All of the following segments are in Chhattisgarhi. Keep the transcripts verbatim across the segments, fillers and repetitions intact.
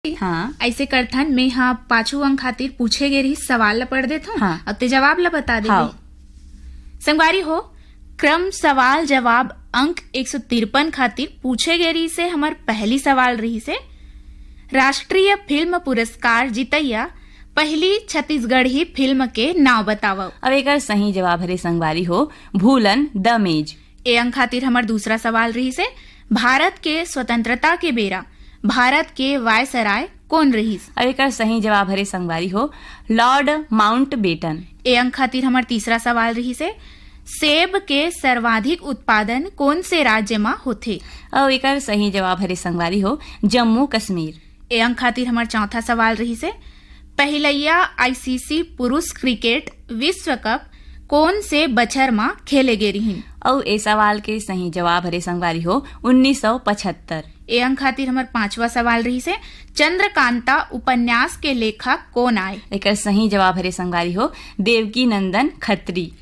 हाँ। ऐसे करथन, मैं हा पाछू अंक खातिर पूछे गे रही सवाल ला पढ़ देथों, हाँ। अब ते जवाब ला बता देबे। हाँ। संगवारी हो, क्रम सवाल जवाब अंक एक सौ तिरपन खातिर पूछे गे रही से हमर पहली सवाल रही से, राष्ट्रीय फिल्म पुरस्कार जीतैया पहली छत्तीसगढ़ी फिल्म के नाव बतावव। अब एकर सही जवाब हरे संगवारी हो, भूलन द मेज। ए अंक खातिर हमर दूसरा सवाल रही से, भारत के स्वतंत्रता के बेरा भारत के वायसराय कोन रहिस? अब एकर सही जवाब हरे संगवारी हो, लॉर्ड माउंटबेटन। ए अंक खातिर हमर तीसरा सवाल रही से, सेब के सर्वाधिक उत्पादन कोन से राज्य म होथे? अउ एकर सही जवाब हरे संगवारी हो, जम्मू कश्मीर। ए अंक खातिर हमर चौथा सवाल रही से, पहिलैया आईसीसी पुरुष क्रिकेट विश्व कप कोन से बछर म खेले गे रिहिन? अउ ए सवाल के सही जवाब हरे संगवारी हो, उन्नीस सौ पचहत्तर। ए अंक खातिर हमर पांचवा सवाल रही से, चंद्रकांता उपन्यास के लेखक कोन आय? एकर सही जवाब हरे संगवारी हो, देवकी नंदन खत्री।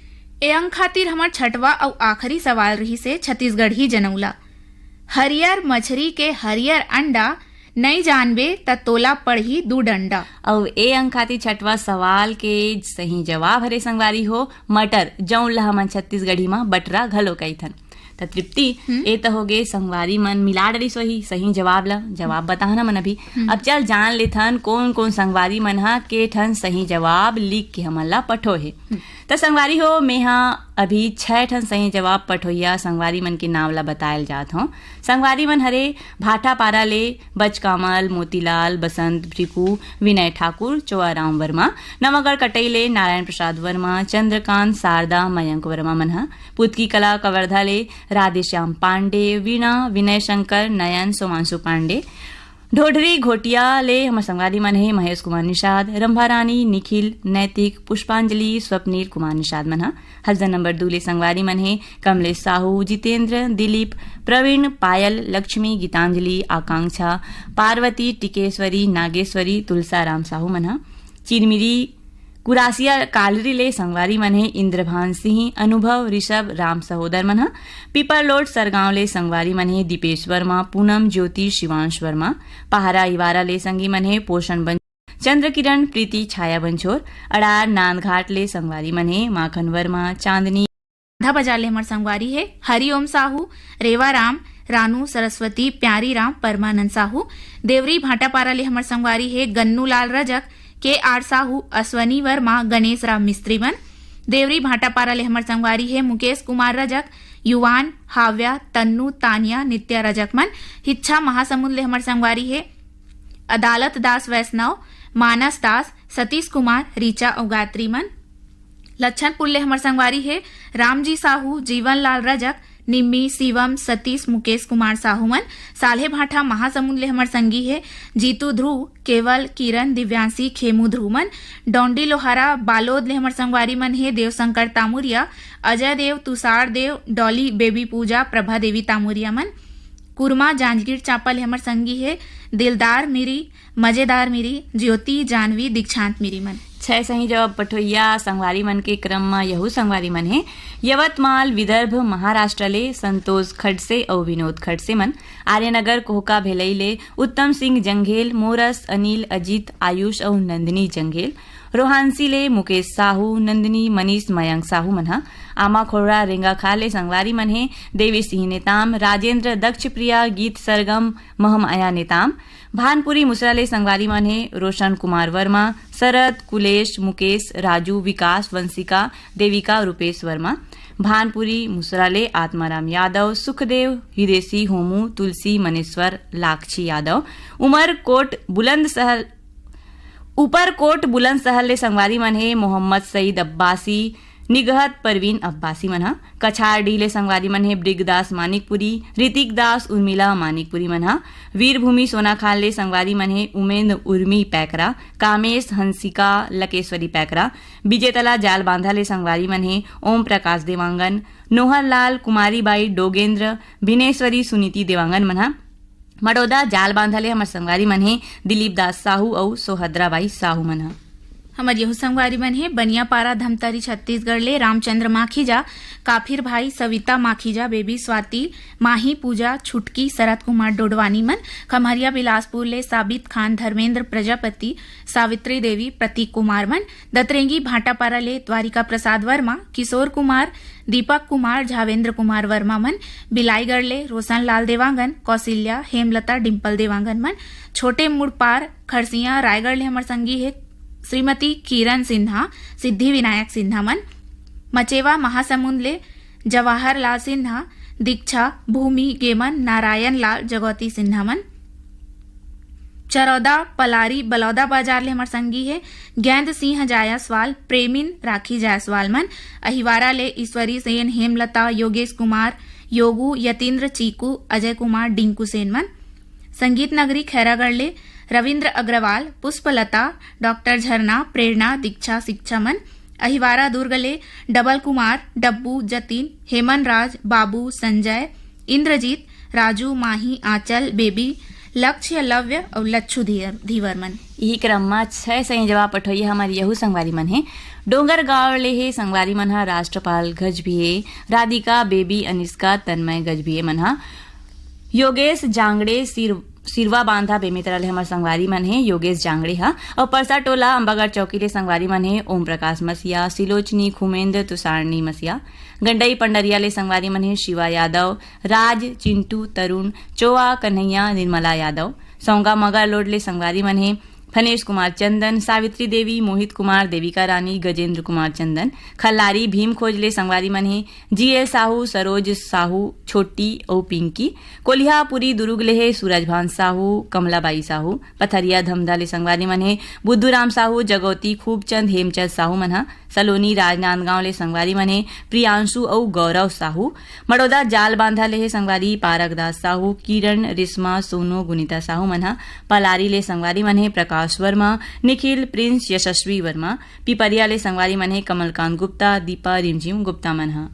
ए अंक खातिर हमर छठवा अउ आखिरी सवाल रही से, छत्तीसगढ़ी जनौला, हरियर मछरी के हरियर अंडा, नइ जानबे त तोला पड़ही दू डंडा। अउ ए अंक खातिर छठवा सवाल के सही जवाब हरे संगवारी हो, मटर, जौन ला हमन छत्तीसगढ़ी म बटरा घलो कहिथन। त तृप्ति, हम्म। ए त होगे संगवारी मन मिला डरिस होही सही जवाब ला, जवाब बताहन हमन अभी। हम्म। अब चल जान लेथन कोन कोन संगवारी मन ह के ठन सही जवाब लिख के हमन ला पठो हे। हम्म। त संगवारी हो, मेहा अभी छह ठन सही जवाब पठोइया संगवारी मन के नाम ला बतायल जात हों। संगवारी मन हरे भाटापारा ले बचकामल, मोतीलाल, बसंत, भ्रिकू, विनय ठाकुर, चोआराम वर्मा, नवागढ़ कटई ले नारायण प्रसाद वर्मा, चंद्रकांत, शारदा, मयंक वर्मा मन ह, पुतकी कला कवर्धा ले राधेश्याम पांडे, वीणा, विनय शंकर, नयन, सोमांशु पांडे, ढोढरी घोटिया ले हमर संगवारी मन हे महेश कुमार निषाद, रंभा रानी, निखिल, नैतिक, पुष्पांजलि, स्वप्नील कुमार निषाद मन ह। हसदेव नंबर दू ले संगवारी मन हे कमलेश साहू, जितेंद्र, दिलीप, प्रवीण, पायल, लक्ष्मी, गीतांजलि, आकांक्षा, पार्वती, टिकेश्वरी, नागेश्वरी, तुलसाराम साहू मन ह। चिरमिरी कुरासिया कालरी ले संगवारी मन हे इंद्रभान सिंह, अनुभव, ऋषभ, राम सहोदर मन ह। पीपरलोट सरगांव ले संगवारी मन हे दीपेश वर्मा, पूनम, ज्योति, शिवांश वर्मा। पहारा इवारा ले संगी मन हे पोषण बंछोर, चंद्र किरण, प्रीति, छाया बंछोर। अड़ार नांदघाट ले संगवारी मन हे माखन वर्मा, चांदनी। आधा बाजार ले हमर संगवारी हे हरिओम साहू, रेवा राम, रानू सरस्वती, प्यारी राम, परमानंद साहू। देवरी भाटापारा ले हमर संगवारी हे गन्नू लाल रजक, के आर साहू, अश्वनी वर्मा, गणेश राम मिस्त्री मन। देवरी भाटापारा ले हमर संगवारी हे मुकेश कुमार रजक, युवान, हाव्या, तन्नू, तानिया, नित्या रजक मन। हिच्छा महासमुंद ले हमर संगवारी हे अदालत दास वैष्णव, मानस दास, सतीश कुमार, ऋचा अउ गायत्री मन। लच्छनपुर ले हमर संगवारी हे रामजी साहू, जीवन लाल रजक, निम्मी, शिवम, सतीश, मुकेश कुमार साहू मन। साल्हेभाठा महासमुंद ले हमर संगी हे जीतू ध्रुव, केवल, किरण, दिव्यांशी, खेमू ध्रुव मन। डोंडी लोहारा बालोद ले हमर संगवारी मन हे देवशंकर तामुरिया, अजय देव, तुषार देव, डॉली, बेबी पूजा, प्रभा देवी तामुरिया मन। कुरमा जांजगीर चांपा ले हमर संगी हे दिलदार मिरी, मजेदार मिरी, ज्योति, जानवी, दीक्षांत मिरी मन। छह सही जवाब पठोइया संगवारी मन के क्रम म यहू संगवारी मन हे यवतमाल, विदर्भ, महाराष्ट्र ले संतोष खडसे अउ विनोद खडसे मन। आर्यनगर कोहका भेलई ले उत्तम सिंह जंघेल, मोरस, अनिल, अजीत, आयुष अउ नंदिनी जंघेल। रोहांसी ले मुकेश साहू, नंदिनी, मनीष, मयंक साहू मन ह। आमा खोड़रा रेंगाखार ले संगवारी मन हे देवी सिंह नेताम, राजेंद्र, दक्ष प्रिया, गीत सरगम, महमाया नेताम। भानपुरी मुसरा ले संगवारी मन हे रोशन कुमार वर्मा, शरद, कुलेश, मुकेश, राजू, विकास, वंशिका, देविका, रूपेश वर्मा। भानपुरी मुसरा ले आत्माराम यादव, सुखदेव, हिदेशी, होमू, तुलसी, मनेश्वर, लाक्षी यादव। उमरकोट बुलंदशहर, ऊपरकोट बुलंदशहर ले संगवारी मन हे मोहम्मद सईद अब्बासी, निगहत परवीन अब्बासी मन ह। कछारडीह ले संगवारी मन हे ब्रिगदास मानिकपुरी, ऋतिक दास, उर्मिला मानिकपुरी मन ह। वीरभूमि सोनाखान ले संगवारी मन हे उमेंद उर्मी पैकरा, कामेश हंसिका लकेश्वरी पैकरा। विजेतला जालबांधा ले संगवारी मन हे ओम प्रकाश देवांगन, नोहरलाल, कुमारी बाई, डोगेंद्र, भिनेश्वरी, सुनीति देवांगन मन ह। मडोदा जालबांधा ले हमर संगवारी मन हे दिलीप दास साहू अउ सोहद्रा बाई साहू मन ह। हमर यहू संगवारी मन हे बनियापारा धमतरी छत्तीसगढ़ ले रामचंद्र माखीजा, काफिर भाई सविता माखीजा, बेबी स्वाति, माही पूजा, छुटकी, शरत कुमार डोडवानी मन, खम्हरिया बिलासपुर ले साबित खान, धर्मेंद्र प्रजापति, सावित्री देवी, प्रतीक कुमार मन, दतरेंगी भाटापारा ले द्वारिका प्रसाद वर्मा, किशोर कुमार, दीपक कुमार, झावेंद्र कुमार वर्मा मन, बिलाईगढ़ ले रोशन लाल देवांगन, कौशल्या, हेमलता, डिम्पल देवांगन मन, छोटे मुड़पार खरसिया रायगढ़ ले हमर संगी हे श्रीमती किरण सिन्हा, सिद्धि विनायक सिन्हा मन, मचेवा महासमुंद ले जवाहर लाल सिन्हा, दीक्षा, भूमि, गेमन, नारायण लाल, जगौती सिन्हा मन, चरौदा पलारी बलौदा बाजार ले हमर संगी हे गेंद सिंह जायसवाल, प्रेमिन राखी जायसवाल मन, अहिवारा ले ईश्वरी सेन, हेमलता, योगेश कुमार, योगू, यतीन्द्र चीकू, अजय कुमार, डिंकू सेन मन, संगीत नगरी खैरागढ़ ले रविंद्र अग्रवाल, पुष्पलता, डॉक्टर झरना, प्रेरणा, दीक्षा, शिक्षा मन, अहिवारा दुर्ग ले डबल कुमार, डब्बू, जतिन, हेमन राज, बाबू, संजय, इंद्रजीत, राजू, माही, आंचल, बेबी, लक्ष्य, लव्य अउ लच्छू धीर-, धीवर मन। इही क्रम म छै सही जवाब पठोइया हमर यहू संगवारी मन हे। डोंगरगांव ले हे संगवारी मन ह राष्ट्रपाल गजभिये, राधिका, बेबी, अनिष्का, तन्मय गजभिये मन ह। योगेश जांगड़े सिर-, सिरवा बांधा बेमेतरा ले हमर संगवारी मन हे योगेश जांगड़े ह। अउ परसा टोला अंबागढ़ चौकी ले संगवारी मन हे ओम प्रकाश मसिया, सिलोचनी, खुमेंद्र, तुषारनी मसिया। गंडई पंडरिया ले संगवारी मन हे शिवा यादव, राज, चिंटू, तरुण, चोआ, कन्हैया, निर्मला यादव। सौंगा मगर लोड ले संगवारी मन हे फनेश कुमार चंदन, सावित्री देवी, मोहित कुमार, देविका रानी, गजेंद्र कुमार चंदन। खल्लारी भीम खोज ले संगवारी मन हे जीएल साहू, सरोज साहू, छोटी अउ पिंकी। कोलिहापुरी दुरुग ले हे सूरजभान साहू, कमलाबाई साहू। पथरिया धमधा ले संगवारी मन हे बुद्धूराम साहू, जगौती, खूबचंद, हेमचंद साहू मन ह। सलोनी राजनांदगांव ले संगवारी मन हे प्रियांशु अउ गौरव साहू। मड़ौदा जाल बांधा ले हे संगवारी पारक दास साहू, किरण, रिश्मा, सोनू, गुनीता साहू मन ह। पलारी ले संगवारी मन हे प्रकाश वर्मा, निखिल, प्रिंस, यशस्वी वर्मा। पिपरिया ले संगवारी मन हे कमलकांत गुप्ता, दीपा, रिमझिम गुप्ता मन ह।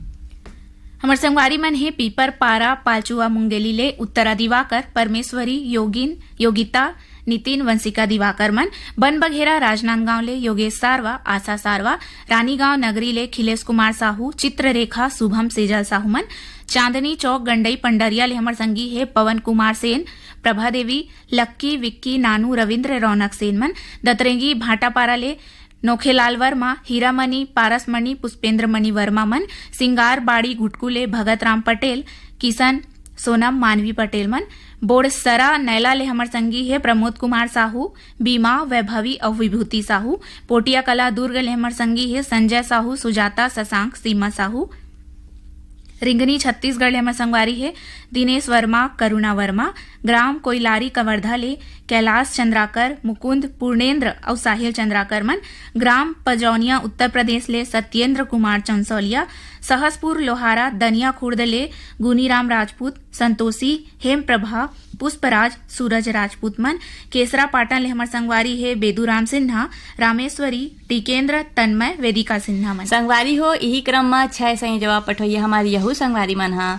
हमर संगवारी मन हे पीपर पारा, पालचुआ मुंगेली ले उत्तरा दिवाकर, परमेश्वरी, योगिन, योगिता, नितिन, वंशिका दिवाकर मन। बन बघेरा राजनांदगांव ले योगेश सारवा, आशा सारवा, रानीगांव नगरी ले खिलेश कुमार साहू, चित्ररेखा, शुभम, सेजल साहू मन। चांदनी चौक गंडई पंडरिया ले हमर संगी हे पवन कुमार सेन, प्रभा देवी, लक्की, विक्की, नानू, रविंद्र, रौनक सेन मन। दतरेंगी भाटापारा ले नोखेलाल वर्मा, हीरामणि, पारसमणि, पुष्पेंद्र मणि वर्मा मन। सिंगार बाड़ी घुटकू ले भगत राम पटेल, किशन, सोनम, मानवी पटेल मन। बोड़सरा नैला ले हमर संगी हे प्रमोद कुमार साहू, बीमा, वैभवी अउ विभूति साहू। पोटिया कला दुर्ग ले हमर संगी हे संजय साहू, सुजाता, शशांक, सीमा साहू। रिंगनी छत्तीसगढ़ ले हमर संगवारी हे दिनेश वर्मा, करुणा वर्मा। ग्राम कोइलारी कवर्धा ले कैलाश चंद्राकर, मुकुंद, पूर्णेंद्र अउ साहिल चंद्राकर मन। ग्राम पजौनिया उत्तर प्रदेश ले सत्येंद्र कुमार चंसौलिया। सहसपुर लोहारा दनिया खुर्द ले गुनीराम राजपूत, संतोषी, हेम प्रभा, पुष्पराज, सूरज राजपूत मन। केसरा पाटन ले हमर संगवारी हे बेदूराम सिन्हा, रामेश्वरी, टिकेंद्र, तन्मय, वेदिका सिन्हा मन। संगवारी हो, इही क्रम म छै सही जवाब पठोइया हमर यहू संगवारी मन ह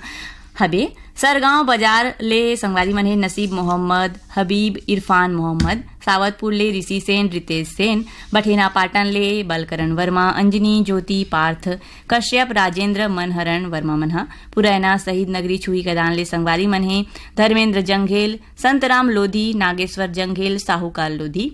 हबे। सरगांव बाजार ले संगवारी मन हे नसीब मोहम्मद, हबीब, इरफान मोहम्मद। सावतपुर ले ऋषि सेन, रितेश सेन। बठेना पाटन ले बलकरण वर्मा, अंजनी, ज्योति, पार्थ, कश्यप, राजेंद्र, मनहरण वर्मा मन ह। पुरैना शहीद नगरी छुही कदान ले संगवारी मन हे धर्मेंद्र जंघेल, संतराम लोधी, नागेश्वर जंघेल, साहूकाल लोधी।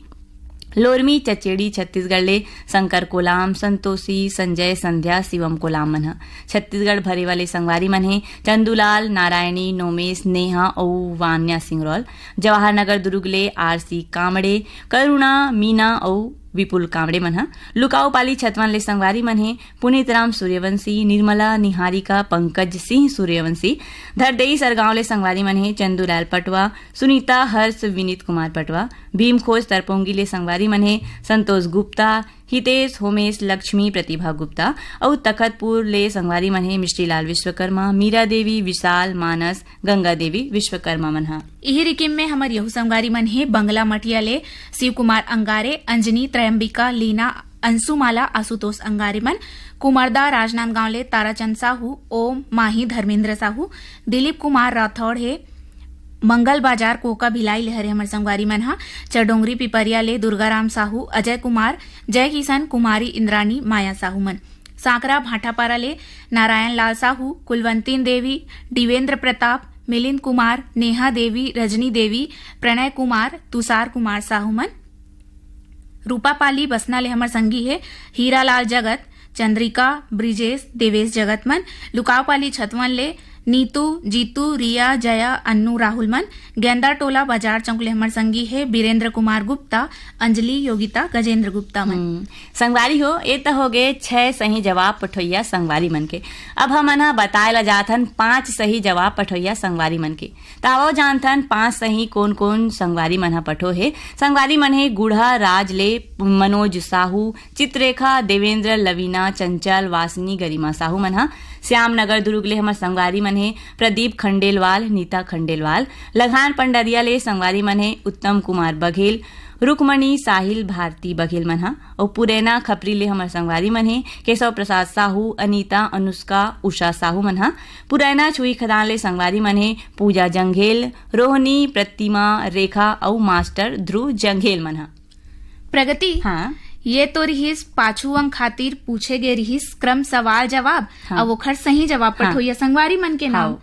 लोरमी चचेड़ी छत्तीसगढ़ ले शंकर कोलाम, संतोषी, संजय, संध्या, शिवम कोलाम मन ह। छत्तीसगढ़ भरे वाले संगवारी मन हे चंदूलाल, नारायणी, नोमेश, नेहा अउ वान्या सिंगरौल। जवाहर नगर दुरुग ले आरसी कामड़े, करुणा, मीना अउ विपुल कामड़े मन ह। लुकाऊ पाली छतवन ले संगवारी मन हे पुनीत राम सूर्यवंशी, निर्मला, निहारिका, पंकज सिंह सूर्यवंशी। धरदेई सरगांव ले संगवारी मन हे चंदूलाल पटवा, सुनीता, हर्ष, विनीत कुमार पटवा। भीमखोज तरपोंगी ले संगवारी मन हे संतोष गुप्ता, हितेश, होमेश, लक्ष्मी, प्रतिभा गुप्ता। अउ तखतपुर ले संगवारी मन हे मिश्रीलाल विश्वकर्मा, मीरा देवी, विशाल, मानस, गंगा देवी विश्वकर्मा मन ह। इही रिकिम में हमर यहू संगवारी मन हे बंगला मटिया ले शिव कुमार अंगारे, अंजनी, त्रयंबिका, लीना, अंशुमाला, आशुतोष अंगारे मन। कुमरदा राजनांदगांव ले ताराचंद साहू, ओम, माही, धर्मेंद्र साहू। दिलीप कुमार राठौड़ हे मंगल बाजार कोका भिलाई ले हरे हमर संगवारी मन ह। चरडोंगरी पिपरिया ले दुर्गाराम साहू, अजय कुमार, जय किशन, कुमारी इंद्रानी, माया साहू मन। सांकरा भाटापारा ले नारायण लाल साहू, कुलवंतीन देवी, देवेंद्र प्रताप, मिलिंद कुमार, नेहा देवी, रजनी देवी, प्रणय कुमार, तुषार कुमार साहू मन। रूपापाली बसना ले हमर संगी हे हीरालाल जगत, चंद्रिका, ब्रिजेश, देवेश जगत मन। लुकावपाली छतवन ले नीतू, जीतू, रिया, जया, अन्नू, राहुल मन। गेंदा टोला बाजार चौक ले हमर संगी हे बीरेंद्र कुमार गुप्ता, अंजलि, योगिता, गजेंद्र गुप्ता मन। हम्म, संगवारी हो, ए त हो गए छह सही जवाब पठोइया संगवारी मन के। अब हमन ह बताए ला जाथन पांच सही जवाब पठोइया संगवारी मन के। त आवो जानथन पांच सही कोन कोन संगवारी मन ह पठो हे। संगवारी मन हे गुढ़ा राज ले मनोज साहू, चित्ररेखा, देवेंद्र, लवीना, चंचल, वासनी, गरिमा साहू मन ह। श्याम नगर दुर्ग ले हमर संगवारी मन हे प्रदीप खंडेलवाल, नीता खंडेलवाल। लघान पंडरिया ले संगवारी मन हे उत्तम कुमार बघेल, रुकमणी, साहिल, भारती बघेल मन ह। अउ पुरैना खपरी ले हमर संगवारी मन हे केशव प्रसाद साहू, अनीता, अनुष्का, उषा साहू मन ह। पुरैना छुई खदान ले संगवारी मन हे पूजा जंघेल, रोहनी, प्रतिमा, रेखा अउ मास्टर ध्रुव जंघेल मन ह। प्रगति, हाँ। ये तो रिहिस पाछू अंक खातिर पूछे गे रिहिस क्रम सवाल जवाब, हाँ। अउ ओखर सही जवाब हाँ। पठोइया संगवारी मन के नाम। हाँ।